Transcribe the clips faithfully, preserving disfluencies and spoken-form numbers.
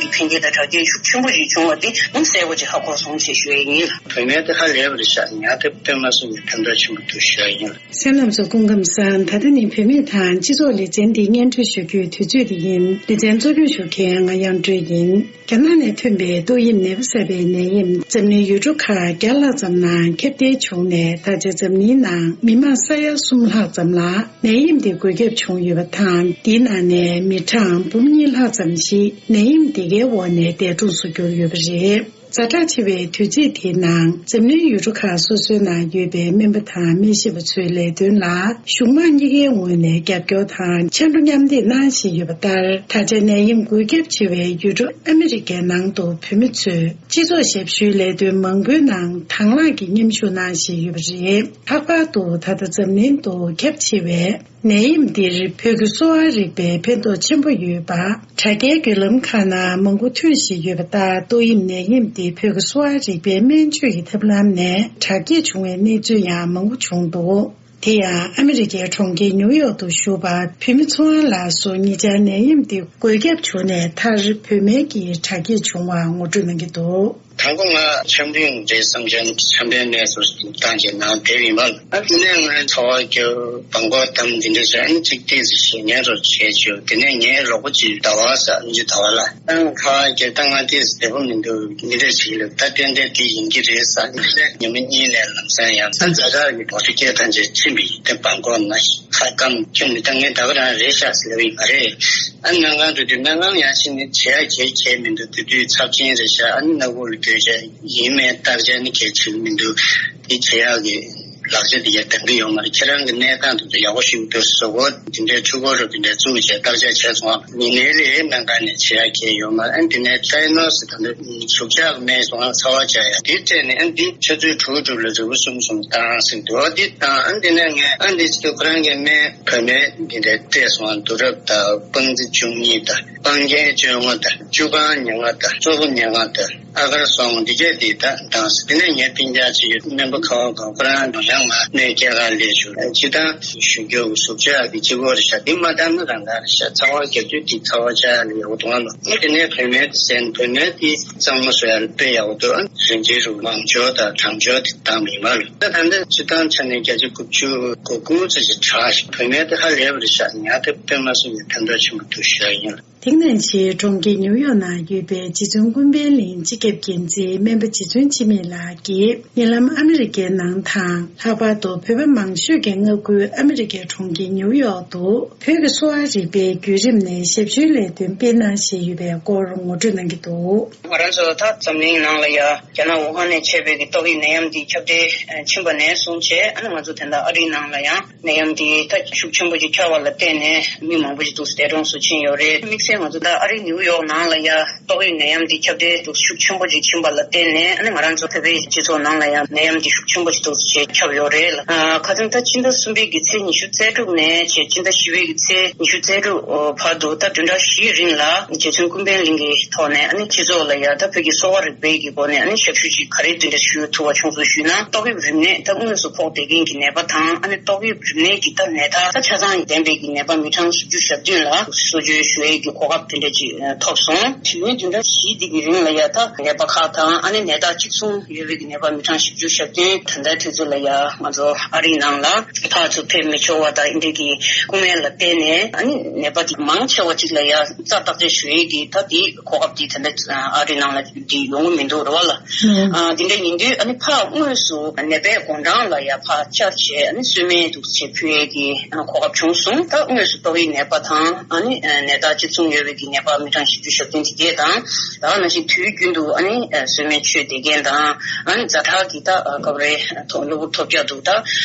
འཕེལ་རྒྱས་དང་དྲག་སྐྱེད་ཤུགས་ཆེན་པོ་ཞིག་བྱུང་བ་འདི་ཨང་གསལ་པོ་ཅིག་ཧ་གོ་སོང་ཞེས་ཞུ་ཡ་ཡིན། བུད་མེད་དེ་ཧ་ལས་པ་རེད་ཤག་ཡང་དེ་དཔེ་མ་སྲིད་པའི་ཕན་ཐོགས་ཆེན་པོ་འདུག་ཞུ་ཡ་ཡིན། གསན་རྣམ་ཚོ་སྐུ་ཁམས་བཟང་། ད་ལྟ་ནི་བུད་མེད་དང་སྤྱི་ཚོགས་ལེ་ཚན་འདི་སྙན་སྒྲོན་ཞུ་རྒྱུའི་དུས་ཚོད་འདི་ཡིན། ལེ་ཚན་གཙོ་སྐྱོང་ཞུ་མཁན་ང་གཡང་སྒྲོན་ཡིན། རྒྱ་ནག་ནས་ཐོན་པའི་ཏོག་དབྱིབས་ནད་པ་གསར་པའི་ནད་ཡམས་འཛམ་གླིང་ཡུལ་གྲུ་ཁག་བརྒྱ་ལྷག་ཙམ་ནང་ཁྱབ་གདལ་བྱུང་ནས། ད་ཆ་འཛམ་གླིང་ནང་མི་མང་ས་ཡ་གསུམ་ལྷག་ཙམ་ལ་ནད་ཡམས་དེ་འགོས་ཁྱབ་བྱུང་ཡོད་པ་དང་། འདིའི་ནང་ནས་མི་གྲངས་འབུམ་གཉིས་ལྷག་ཙམ་ཞིག་ནད་ཡམས་འདི་གའི་འོག་ནས་འདས་གྲོངས་སུ་གྱུར་ཡོད་པ་རེད། ཛ་དྲག་ཆེ་བའི་དུས་ཚིགས་དེའི་ནང་འཛམ་གླིང་ཡུལ་གྲུ་ཁག་སོ་སོའི་ནང་ཡོད་པའི་སྨན་པ་དང་སྨན་ཞིབ་པ་ཚོའི་ལས་དོན་ལ་གཞུང་མང་གཉིས་ཀའི་ངོས་ནས་རྒྱབ་སྐྱོར་དང་ཕྱར་གྲུ་མཉམ་འདེགས་གནང་བཞིན་ཡོད་པ་ལྟར། ད་ཆ་ནད་ཡམས་འགོས་ཁྱབ་ཆེ་བའི་ཡུལ་གྲུ་ཨ་མི་རི་ཀའི་ནང་དུ་བུད་མེད་ཚོས་སྤྱི་ཚོགས་ཞབས་ཞུའི་ལས་དོན་མང་པོའི་ནང་དང་བླངས་ཀྱིས་མཉམ་ཞུགས་གནང་བཞིན་ཡོད་པ་རེད། ལྷག་པར་དུ་ད་ལྟ་འཛམ་གླིང་དུ་ཁྱབ་ཆེ་བའི་ནད་ཡམས་འདིར་བོད་ཀྱི་གསོ་བ་རིག་པའི་ཕན་ཐོགས་ཆེན་པོ་ཡོད་པ། དྲ་རྒྱའི་བརྒྱུད་ལམ་ཁག་ནང་མང་པོ་ཐོན་བཞིན་ཡོད་པ་ལྟར། ཏོག་དབྱིབས་ནད་ཡམས་འདི་བོད་ཀྱི་གསོ་བ་རིག་པའི་སྨན་བཅོས་ཀྱི་ཐབས་ལམ་ནས་དྲག་སྐྱེད་བྱུང་བའི་གནས་ཚུལ་ཡང་མང་པོ་བྱུང་འདུག་དེ་ཡང་ཨ་མི་རི་ཀའི་གྲོང་ཁྱེར་ཉིའུ་ཡོག་ཏུ་བཞུགས་པ་བུད་མེད་ཚོང་དབང་ལགས་སུ་ཉེ་ཆར་ནད་ཡམས་འདི་འགོས་ཁྱབ་བྱུང་ནས། མཐར་བུད་མེད་ཀྱི་དྲག་སྐྱེད་བྱུང་བ་ངོ་སྤྲོད་གནང་གི་འདུག་དང་པོ་ང་འཆམ་མཐུན་རེད་བསམ་བྱས་འཆམ་པའི་གནས་སུ་བཏང་བྱས་ནང་བསྡད་ཡིན་པ། ཨ་དེ་ནས་ང་ཚ་བ་སྐྱོ་བ་མགོ་བསྡམས་འདི་འདྲ་བྱས། ཨ་ནི་གཅིག་ཏོག་ཙམ་ཞེད་སྣང་རོ་བྱས་བྱས། དེ་ནས་ངའི་རོགས་པ་གཅིག་ཟླ་བ་ས་གཉིས་ཟླ་བ་ལ་ཨ་ཁ་བ་སྐྱེ། ད་ང་ཏོག་ཙམ་བདེ་པོ་མི་འདུག་འདི་འདྲ་ཞིག་ལ། ད་ཏན་ཏན་དེ་ཡིན་གྱི་རེད་བསམ། ཉི་མ་གཉིས་ནས་ལམ་སང་ཡང་ས་ཛ་དྲག་གི་འོ་ཐུག་སྐད་བཏང་བྱས་ཕྱིན་པ་ཡིན། དེ་བ་མགོ་ན་ཁ་སྐམ་ཁྱོད་ནི་ད་ངས་ད་ག་རང་རེད་ཤག་ཟེར་བ་ཡིན་པ་རེད། ཨ་སྨན་ཁང་འགྲོ་དུས་སྨན་ཁང་ཡང་ཕྱིན་ནས་བྱེད་ཡ་གལ་གལ་མི་འདུག་དེ་དུས་ཚབས་ཆེན་རེད་ཤག་ཨ་ནི་སྣ་ཁུག་ལ་སྡོད་བྱས་ཡིན་མིན་བརྟག་དཔྱད་ནི་གལ་ཆེ་གི་མི་འདུག་དེ་བྱེད་ཡག་གི་ལག་ཆ་དེ་ཡང་འདང་གི་ཡོད་མ་རེད། ཁྱེད་རང་གི་གནས་སྟངས་དེ་ཚོ་ཡག་པོ་ཞིག་འདུག་གཟུགས་པོ་དེ་འདྲའི་འཕྲུལ་འཁོར་རུ་དེ་འདྲའི་བཙུགས་བྱས་བརྟག་དཔྱད་བྱས་སོང་། ཉིན་ནས་རེ་སྨན་ཁང་ནས་བྱེད་ཡག་གལ་ཡོད་མ་རེད། ཨ་ནི་དེ་ནས་ཊའི་ནོལ་ཟེར་ད་འདི་ཟུག་གཅོག་སྨན་སོང་ཚ་བ་བཅག་ཡག་དེ་སྤྲད་ནས། ཨ་ནི་དེ་ཆུ་ཚོད་དྲུག་དྲུག་ལ་རིལ་བུ་གསུམ་གསུམ་བཏང་ཟེར་འདུག་དེ་བཏང་། ཨ་ནི་དེ་ནས་ངས་ཨ་ནི་དེ་ཁོ་རང་གི་སྨན་བུད་མེད་འདི་འདྲའི་སྤྲད་སོང་། དུས་རབས་དང་སྤང་རྩི་བཅུ་གཉིས་དང་སྤང་རྒྱན་བཅོ་ལྔ་དང་བཅུ་གང་ཉེར་ལྔ་དང་གཙོ་བོ་ཉེར་ལྔ་དང་ཨ་གར་སོང་། འདི་གས་དེ་ད་བཏང་ཟེར། དེ་ནས་ངས་སྤུན་ཀྱག་ཅིག་ཡོད། སྨན་པ་ཁ་བ་གང་ཁོ་རང་ཡང་ང་སྨན་སྐྱེལ་གར་སླེབས་བྱུང་། སྤྱིར་བཏང་ཞུ་རྒྱུ་ཟུག་གཅོག་གི་གཅིག་པོ་རེད་ཤག་དེ་མ་བཏང་ན་རང་ག་རེད་ཤག་ཚ་བ་རྒྱག་དུས་དེ་ཚ་བ་བཅག་ཡག་ལ་ཡག་པོ་འདུག་ཨ་ལོ། དེ་ནས་བུད་མེད་དེ་ཟེར། བུད་མེད་དེ་གཙང་མ་བཟོ་ཡག་ལ་དཔེ་ཡག་པོ་འདུག་རིན་ཆེན་རུ་མང་སྦྱོར་དང་གྲང་སྦྱོར་དེ་བཏང་མི་མ་ལ། ད་ད་ལྟ་སྤྱིར་བཏང་ཆ་ནས་བརྒྱ་ཆ་དགུ་བཅུ་གོ་དགུ་ཙམ་ཞིག་དྲག་ཤག་བུད་མེད་དེ་ཧ་ལས་པ་རེད་ཤག་ཡང་དེ་དཔེ་མ་སྲིད་པའི་ཕན་ཐོགས་ཆེན་པོ་འདུག་ཞུ་ཡ་ཡིན་ལ། དེ་ནང་བཞིན་གྲོང་ཁྱེར་ཉིའུ་ཡོག་ནང་ཡོད་པའི་རྗེ་བཙུན་ཀུན་ཕན་གླིང་སྤྱི་ཁྱབ་འགན་འཛིན་སྨན་པ་རྗེ་བཙུན་འཆི་མེད་ལགས་ཀྱིས། ཉེ་ལམ་ཨ་མི་རི་ཀའི་ནང་དང་། ལྷག་པར་དུ་བོད་པ་མང་ཤོས་ཀྱི་མངའ་ཁུལ་ཨ་མི་རི་ཀའི་གྲོང་ཁྱེར་ཉིའུ་ཡོག་ཏུ་བོད་ཀྱི་གསོ་བ་རིག་པའི་བརྒྱུད་རིམ་ནས་ཞབས་ཞུའི་ལས་དོན་སྤེལ་གནང་བཞིན་ཡོད་པའི་སྐོར་ངོ་སྤྲོད་གནང་གི་འདུག་ང་རང་ཚོ་ད་འཛམ་གླིང་ནང་ལ་ཡ་རྒྱ་ནག་ཝུ་ཧན་ནས་མཆེད་པའི་གི་ཏོག་དབྱིབས་ནད་ཡམས་འདི་ཁྱབ་གདལ་ཕྱིན་པ་ནས་བཟུང་བྱས། ཨ་ནི་ང་ཚོ་ད་ལྟ་ཨ་རིའི་ནང་ལ་ཡང་ནད་ཡམས་འདི་ད་ཤུགས་ཆེན་པོ་ཅིག་ཁྱབ་པ་ལ་བརྟེན་ནས་མི་མང་པོ་ཅིག་འདུག་འདས་གྲོངས་སུ་ཕྱིན་ཡོད་རེད། དམིགས་བསལ་ང་ཚོ་ད་ཨ་རིའི་ནིའུ་ཡོག་ནང་ལ་ཡ་ཏོག་དབྱིབས་ནད་ཡམས་འདི་ཁྱབ་གདལ་འདུག་ཤུགས་ཆེན་པོ་ཅིག་ཕྱིན་པ་ལ་བརྟེན་ནས། ཨ་ནི་ང་རང་ཚོ་བོད་པའི་སྤྱི་ཚོགས་ནང་ལ་ཡང་ནད་ཡམས་འདི་ཤུགས་ཆེན་པོ་ཅིག་འདུག་ཅེས་ཁྱབ་ཡོད་རེད་ལ། ཨ་ཁ་སང་ད་སྤྱི་ཟླ་གསུམ་པའི་གི་ཚེས་ཉི་ཤུ་རྩ་དྲུག་ནས་བྱས་སྤྱི་ཟླ་བཞི་པའི་གི་ཚེས་ཉི་ཤུ་རྩ་དྲུག་བར་དུ་ད་བདུན་ཕྲག་བཞིའི་རིང་ལ་རྗེ་བཙུན་ཀུན་ཕན་གླིང་གི་ཐོག་ནས་ཨ་ནི་སྤྱི་ཚོགས་ལ་ཡ་ད་བོད་ཀྱི་གསོ་བ་རིག་པའི་གི་སྒོ་ནས་ཨ་ནི་ཞབས་ཞུ་ཅིག་ག་རེ་དེ་འདྲ་ཞུ་ཐུབ་པ་བྱུང་སོང་ཞུས་ན། ཏོག་དབྱིབས་རིམས་ནད་ད་དངོས་སུ་ཕོག་བསྡད་མཁན་གྱི་ནད་པ་དང་། ཨ་ནི་ཏོག་དབྱིབས་རིམས་ནད་ཀྱི་ད་ནད་རྟགས་ད་ཆ་ཚང་ལྡན་པའི་གི་ནད་པ་མི་གྲངས་བཞི་བཅུ་ཞེ་བདུན་ལ་གསོ་བཅོས་ཞུ་ཡས་ཀྱི་གོ་སྐབས་དེ་འདྲ་ཅིག་ཐོབ་སོང་། དུས་ཡུན་བདུན་ཕྲག་བཞི་འདི་གི་རིང་ལ་ཡ་ད་ནད་པ་ཁག་དང་། ཨ་ནི་ནད་རྟགས་གཅིག་མཚུངས་ཡོད་པའི་གི་ནད་པ་མི་གྲངས་བཞི་བཅུ་ཞེ་བདུན་ད་ལྟའི་དུས་ཚོད་ལ་ཡ་ང་ཚོ་ཨ་རིའི་ནང་ལ་ཕར་ཚུར་ཕེབས་མི་ཆོག་པ་དང་འདི་འདྲའི་གི་སྐུ་ངལ་ལ་བརྟེན་ནས། ཨ་ནི་ནད་པ་འདི་མང་ཆེ་བ་ཅིག་ལ་ཡ་རྩ་བརྟག་དཔྱད་ཞུ་ཡས་ཀྱི་ད་འདི་གོ་སྐབས་འདི་ད་ལྟ་ཨ་རིའི་ནང་ལ་འདི་ཡོང་གི་མི་འདུག་རེད་བ་ལ། ཨ་འདི་འདྲ་ཡིན་དུས་ཨ་ནི་ཕར་དངོས་སུ་ནད་པའི་དགོང་གྲངས་ལ་ཡ་ཕར་བཅར་བྱས། ཨ་ནི་གསོལ་སྨན་འདུག་སེ་ཕུལ་ཡས་ཀྱི་གོ་སྐབས་བྱུང་སོང་། ད་དངོས་སུ་ཏོག་དབྱིབས་ནད་པ་དང་། ཨ་ནི་ནད་རྟགས་གཅིག་མཚུངས་ཡོད་པའི་གི་ནད་པ་མི་གྲངས་བཞི་བཅུ་ཞེ་བདུན་དེ་གས་དང་། ད་ག་ནང་བཞིན་དུས་རྒྱུན་དུ་ཨ་ནི་གསོལ་སྨན་མཆོད་བསྡད་མཁན་དང་། ཨ་ནི་ཛ་དྲག་གི་ད་སྐབས་རེ་གློ་བུར་ཐོལ་རྒྱག་འདུག་ད་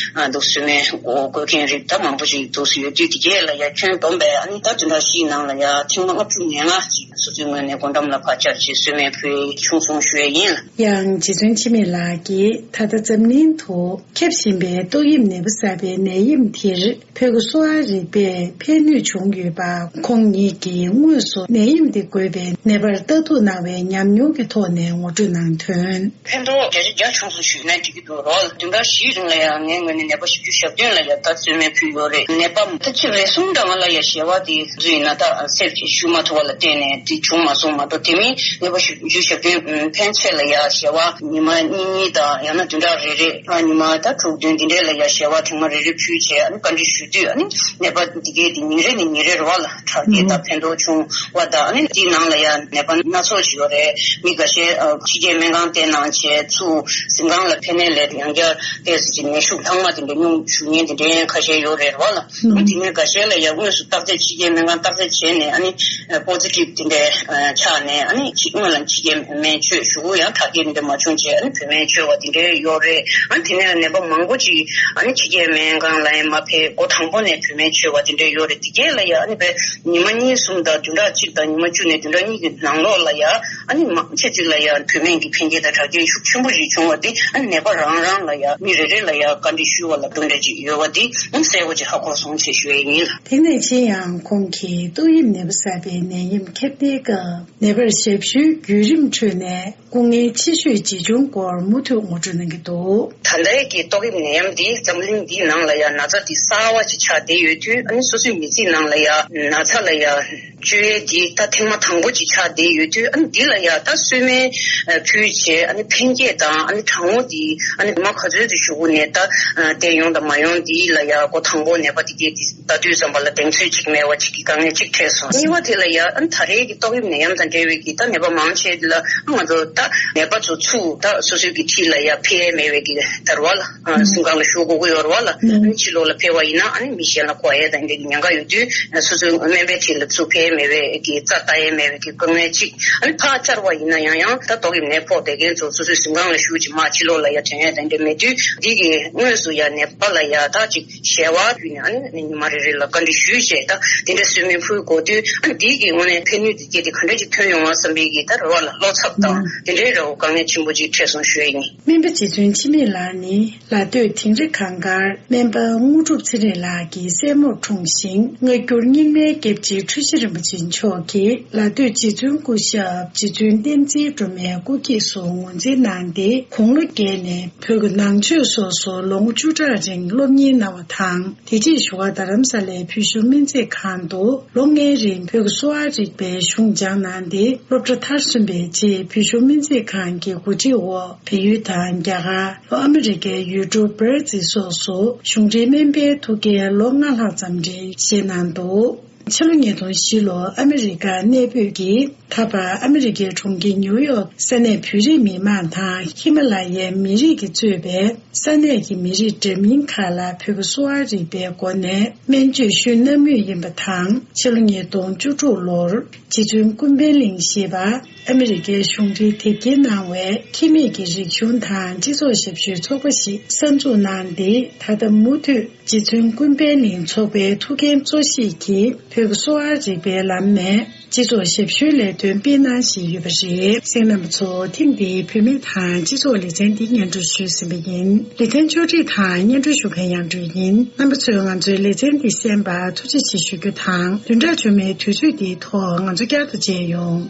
འདུག་གསོལ་སྨན་དགོས་མཁན་རིགས་ད་མང་པོ་ཞིག་འདུག་སེ་ཡོད་དུས། དེ་གས་ལ་ཡ་ཁྱོན་བསྡོམས་པས་ཨ་ནི་ད་བདུན་ཕྲག་བཞིའི་ནང་ལ་ཡ་ཐེངས་མ་ལྔ་བཅུ་ང་ལྔ་ཅིག་སོ་སོའི་ངོས་ནས་སྒོ་འགྲམ་ལ་ཕར་བཅར་བྱས་གསོལ་སྨན་ཕུལ་བྱུང་སོང་ཞུ་ཡས་ཡིན། ཡང་རྗེ་བཙུན་འཆི་མེད་ལགས་ཀྱིས་ད་ལྟ་འཛམ་གླིང་དུ་ཁྱབ་བཞིན་པའི་ཏོག་དབྱིབས་ནད་པ་གསར་པའི་ནད་ཡམས་དེར་བོད་ཀྱི་གསོ་བ་རིག་པས་ཕན་ནུས་བྱུང་ཡོད་པ་ཁོང་ཉིད་ཀྱིས་ དངོས་སུ་ནད་ཡམས་དེ་འགོས་པའི་ནད་པར་ལྟ་རྟོག་གནང་བའི་ཉམས་མྱོང་གི་ཐོག་ནས་ངོ་སྤྲོད་གནང་དོན། ཕན་ཐོགས་བརྒྱ་ཆ་བརྒྱ་བྱུང་སོང་ཞུས་ན་འགྲིག་གི་འདུག་རོགས། བདུན་ཕྲག་བཞིའི་རིང་ལ་ཡང་ངའི་ངོས་ནས་ནད་པ་བཞི་བཅུ་ཞེ་བདུན་ལ་ཡང་ད་རྩོད་མེད་ཕུལ་ཡོད་རེད། ནད་པ་ད་གཅིག་རེ་ཟུང་འདྲ་ང་ལ་ཡང་ཞལ་བ་དེ་བཟོས་ཡིན་ན་ད་སེབ་ཅིག་ཞུ་མ་ཐུབ་པ་ལ་བརྟེན་ནས་དེ་བྱུང་མ་སོང་མ་གཏོགས། དེ་མིན་ནད་པ་བཞི་བཅུ་ཞེ་བདུན་ཕན་ཆད་ལ་ཡང་ཞལ་བ་ཉི་མ་གཉིས་གཉིས་དང་ཡང་ན་བདུན་ཕྲག་རེ་རེ་ཨ་ཉི་མ་ད་དྲུག་བདུན་འདི་འདྲས་ལ་ཡང་ཞལ་བ་ཐེངས་མ་རེ་རེ་ཕུལ་བྱས་ཨ་ནི་བཀའ་འདྲི་ཞུ་དུས་ཨ་ནི་ནད་པ་འདི་གས་དེ་ཉིན་རེ་ནས་ཉིན་རེ་རེ་བ་ལ་དྲག་སྐྱེད་དང་ཕན་ཐོགས་བྱུང་བ་དང་། ཨ་ནི་དེའི་ནང་ལ་ཡང་ནད་པ་སྣ་ཚོགས་ཅིག་ཡོད་རེད། མི་འགའ་ཤས་ཨ་ཕྱི་རྒྱལ་སྨན་ཁང་བསྟེན་གནང་བྱས་ཚུར་གཟིམ་ཁང་ལ་ཕེབས་ནས་ལས་ཡང་བསྐྱར་ཏོག་ཙམ་ཅིག་ནད་ཤུགས་ཐང་མ་དེ་འདྲ་སྙོམས་ཞུགས་མཁན་དེ་འདྲའི་ཁ་ཤས་ཡོད་རེད་བ་ལ། ཨ་དེ་ནས་འགའ་ཤས་ལ་ཡང་དངོས་སུ་བརྟག་དཔྱད་ཕྱི་རྒྱལ་སྨན་ཁང་བརྟག་དཔྱད་བྱས་ནས་ཨ་ནི་པོ་ཛི་ཊིབ་དེ་འདྲའི་ཆགས་ནས་ཨ་ནི་ཕྱི་སྔོན་ལ་ཕྱི་རྒྱལ་སྨན་བཅོས་ཞུ་གུ་ཡང་དྲག་སྐྱེད་དེ་འདྲ་མ་བྱུང་བྱས་ཨ་ནི་བོད་སྨན་མཆོད་པ་དེ་འདྲའི་ཡོད་རེད། ཨ་ནི་དེ་ནས་ནད་པ་མང་པོ་ཅིག་ཨ་ནི་ཕྱི་རྒྱལ་སྨན་ཁང་ལ་ཡང་མ་ཕེབས་འགོ་དང་པོ་ནས་བོད་སྨན་མཆོད་པ་དེ་འདྲའི་ཡོད་རེད། དེ་རྗེས་ལ་ཡང་ཨ་ནི་བས་ཉི་མ་གཉིས་གསུམ་དང་བདུན་ཕྲག་གཅིག་དང་ཉི་མ་བཅུ་ནས་བདུན་ཕྲག་གཉིས་ཀྱི་ནང་ལོགས་ལ་ཡང་ཨ་ནི་མང་ཆེ་ཅིག་ལ་ཡང་བོད་སྨན་གྱི་ཕན་སྐྱེད་དང་དྲག་སྐྱེད་ཤུགས་ཆེན་པོ་ཞིག་བྱུང་བ་དེ་ཨ་ནི་ནད་པ་རང་རང་ལ་ཡང་མི་རེ་རེ་ལ་ཡང་བཀའ་འདྲི་ཞུ་བ་ལ་འདུ་འདྲ་ཅིག་ཡོད་པ་དེ་ཨ་ནི་གསལ་པོ་ཅིག་ཧ་གོ་སོང་ཞེས་ཞུ་ཡས་ཡིན་ལ། དེ་ནས་ཕྱིན་ཡང་ཁོང་གིས་ཏོག་དབྱིབས་ནད་པ་གསར་པའི་ནད་ཡམས་ཁྱབ་གདལ་སྐབས་ནད་པར་ཞབས་ཞུའི་བརྒྱུད་རིམ་ཁྲོད་ནས་སྐུ་ངལ་ཆེ་ཤོས་ཇི་བྱུང་སྐོར་མུ་མཐུད་ངོ་སྤྲོད་གནང་གི་འདུག། ད་ལྟའི་གི་ཏོག་དབྱིབས་ནད་ཡམས་འདི་འཛམ་གླིང་འདིའི་ནང་ལ་ཡང་ན་ཚ་འདི་གསར་བ་ཅིག་ཆགས་བསྡད་ཡོད་དུས་ཨ་ནི་སོ་སོའི་མི་ཚེའི་ནང་ལ་ཡང་ན་ཚ་ལ་ཡང་བཅོས་འདི་ད་ཐེངས་མ་དང་པོ་ཅིག་ཆགས་བསྡད་ཡོད་དུས་ཨ་ནི་འདི་ལ་ཡང་ད་གསོལ་སྨན་ཕུལ་བྱས་ཨ་ནི་ཕན་སྐྱེད་དང་ཨ་ནི་གྲང་མོ་འདི་ཨ་ནི་མ་ག་ཚོད་དུ་ཞུ་གུ་ནས་ད་བསྟན་ཡོང་དང་མ་ཡོང་འདི་ལ་ཡང་འགོ་དང་པོ་ནད་པ་འདི་གས་འདི། ལྟ་དུས་ཙམ་པ་ལ་གདེང་ཚོད་ཅིག་མེད་པ་ཅིག་གི་དཀའ་ངལ་ཅིག་འཕྲད་སོང་། གཉིས་པ་དེ་ལ་ཡ་ཨ་ནི་ད་རེས་ཀྱི་ཏོག་དབྱིབས་ནད་ཡམས་དང་འབྲེལ་བའི་གི་ད་ནད་པ་མང་ཆེ་ལ་ང་ཚོ་ད་ནད་པ་ཚོ་ཚུར་ད་སོ་སོའི་གི་འཁྲིས་ལ་ཡ་ཕེབས་མེད་པའི་གི་ད་རེད་བ་ལ་གཟིམ་ཁང་ལ་བཞུགས་དགོས་ཀྱི་ཡོད་རེད་བ་ལ། ཨ་ནི་ཕྱི་ལོགས་ལ་ཕེབས་པ་ཡིན་ན་ཨ་ནི་མི་གཞན་ལ་འགོ་ཡས་དང་འདྲ་གི་ཉེན་ཁ་ཡོད་དུས་སོ་སོའི་སྨན་པའི་འཁྲིས་ལ་ཚུར་ཕེབས་མེད་པའི་གི་རྩ་ལྟ་ཡས་མེད་པའི་གི་དཀའ་ངལ་ཅིག་ཨ་ནི་ཕར་བཅར་བ་ཡིན་ན་ཡང་ཡང་ད་ཏོག་དབྱིབས་ནད་ཕོག་བསྡད་མཁན་ཚོ་སོ་སོའི་གཟིམ་ཁང་ལ་བཞུགས་ཅིག་མར་ཕྱི་ལོགས་ལ་ཡ་ཐོན་ཡས་དང་འདྲ་མེད་དུས་འདི་གི་དངོས་སུ་ཡ་ནད་པ་ལ་ཡ་ད་ཅིག་ཞལ་བ་བརྒྱུད་ནས་ཨ་ནི་ཉི་མ་རེ་རེ་ལ་བཀའ་འདྲི་ཞུས་བྱས་ད་དེ་འདྲ་གསོལ་སྨན་ཕུལ་དགོས་དུས་ཨ་ནི་དེའི་གི་ངོས་ནས་ཕན་ནུས་དེ་སྐྱེད་དེ་ག་འདྲ་ཅིག་ཐོན་ཡོང་བ་བསམ་པའི་གི་ད་རེ་བ་ལ་བློ་འཚབ་དང་དེ་འདྲའི་རེ་བ་དཀའ་ངལ་ཆེན་པོ་ཅིག་འཕྲད་སོང་ཞུ་ཡས་ཡིན། སྨན་པ་རྗེ་བཙུན་འཆི་མེད་ལགས་ནི་ལ་སྟོད་དིང་རི་སྒང་དཀར་སྨན་པ་དངོས་གྲུབ་ཚེ་རིང་ལགས་ཀྱི་སྲས་མོར་འཁྲུངས་ཤིང་སྔ་འགྱུར་རྙིང་མའི་སྐྱབས་རྗེ་འཁྲུལ་ཞིག་རིན་པོ་ཆེ་མཆོག་གིས་ལ་སྟོད་རྗེ་བཙུན་སྐུ་ཞབས་རྗེ་བཙུན་བསྟན་འཛིན་སྒྲོལ་མའི་སྐུ་འཁྱིལ་སུ་ངོས་འཛིན་གནང་སྟེ་དགུང་ལོ་བརྒྱད་ནས། བོད་ཀྱི་ནང་ཆོས་སོགས་སུ་ལོ་ངོ་བཅུ་ཕྲག་རིང་སློབ་གཉེར་གནང་བ་དང་། དེ་རྗེས་བཞུགས་སྒར་རྡ་རམ་ས་ལའི་བོད་གཞུང་སྨན་རྩིས་ཁང་དུ་ལོ་ལྔའི་རིང་བོད་ཀྱི་གསོ་བ་རིག་པའི་གཞུང་སྦྱངས་གནང་སྟེ། སློབ་གྲྭ་མཐར་སོན་པའི་རྗེས་བོད་གཞུང་སྨན་རྩིས་ཁང་གི་གོ་སྒྲིག་འོག་བལ་ཡུལ་དང་རྒྱ་གར། ལྷོ་ཨ་མི་རི་ཀའི་ཡུལ་གྲུ་སྦར་ཛིལ་སོགས་སུ་གཞུང་འབྲེལ་སྨན་པའི་ཐུགས་འགན་ལོ་ལྔ་ལྷག་ཙམ་རིང་བཞེས་གནང་འདུག། ཕྱི་ལོ་ཉིས་སྟོང་བཞི་ལོར་ཨ་མི་རི་ཀར་གནས་སྤོས་ཀྱིས། ད་བར་ཨ་མི་རི་ཀའི་གྲོང་ཁྱེར་ཉིའུ་ཡོག་ས་གནས་བོད་རིགས་མི་མང་དང་ཧི་མ་ལ་ཡའི་མི་རིགས་ཀྱིས་གཙོས་པའི་ས་གནས་ཀྱི་མི་རིགས་འདྲ་མིན་ཁག་ལ་བོད་ཀྱི་གསོ་བ་རིག་པའི་སྒོ་ནས་སྨན་བཅོས་ཞུས་གནང་མུས་ཡིན་པ་དང་། ཕྱི་ལོ་ཉིས་སྟོང་བཅུ་དྲུག་ལོར་རྗེ་བཙུན་ཀུན་ཕན་གླིང་ཞེས་པ་ཨ་མི་རི་ཀའི་གཞུང་འབྲེལ་དེབ་སྐྱེལ་གནང་བའི་ཁྱད་མེད་ཀྱི་རིག་གཞུང་དང་སྤྱི་ཚོགས་ཞབས་ཞུའི་ཚོགས་པ་ཞིག་གསར་འཛུགས་གནང་སྟེ། ད་ལྟ་མུ་མཐུད། རྗེ་བཙུན་ཀུན་ཕན་གླིང་ཚོགས་པའི་ཐུགས་འགན་གཙོ་བཞེས་ཀྱིས་བོད་ཀྱི་གསོ་བ་རིག་པའི་ལམ་ནས་སྤྱི་ཚོགས་ཞབས་ཞུའི་ལས་དོན་སྤེལ་གནང་བཞིན་ཡོད་པ་རེད། གསན་མཁན་རྣམ་པ་ཚོ། ཐེངས་འདིའི་བུད་མེད་དང་སྤྱི་ཚོགས་ལེ་ཚན་འདི་སྙན་སྒྲོན་ཞུས་ཟིན་པ་ཡིན། ལེ་ཚན་ཕྱོགས་སྒྲིག་དང་སྙན་སྒྲོན་ཞུ་མཁན་དབྱངས་སྒྲོན་ཡིན། རྣམ་པ་ཚོས་ང་ཚོའི་ལེ་ཚན་འདི་གསན་པར་ཐུགས་རྗེ་ཆེ་ཞུ་རྒྱུ་དང་། བདུན་ཕྲག་རྗེས་མའི་དུས་ཚོད་འདིའི་ཐོག་ང་ཚོ་བསྐྱར་དུ་མཇལ་ཡོང་།